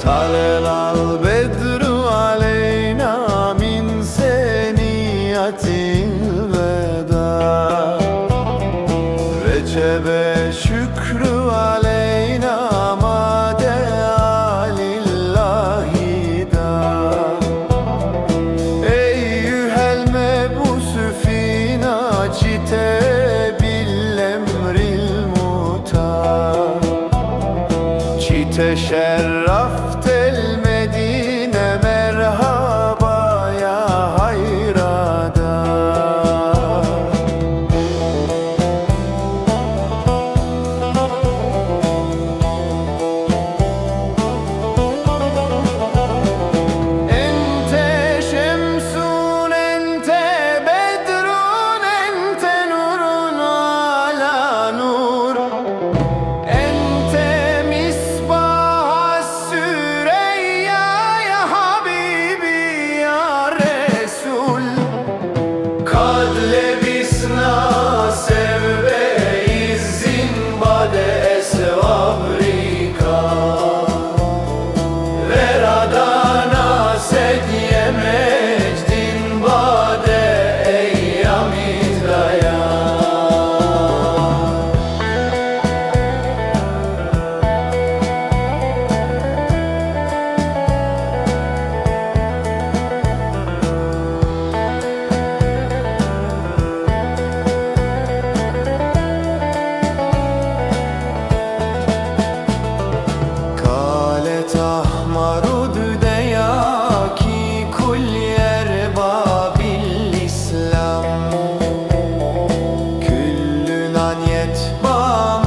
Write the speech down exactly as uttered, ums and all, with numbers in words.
طلع البدر علينا من ثنيات الوداع، وجب الشكر علينا ما دعا لله داع. أيها المبعوث فينا جئت بالأمر المطاع، جئت شرفت المدينة، مرحبا يا خير داع. أنت شمس، أنت بدر، أنت نور على نور، أنت مصباح الثريا يا حبيبي يا رسول. قد لبسنا ثوب عز بعد أسوار الرقاع، ورضعنا ثدي مجد بعد أيام الضياع. قالت أحمر دودياكي كل أرباب الإسلام، كلنا يتبع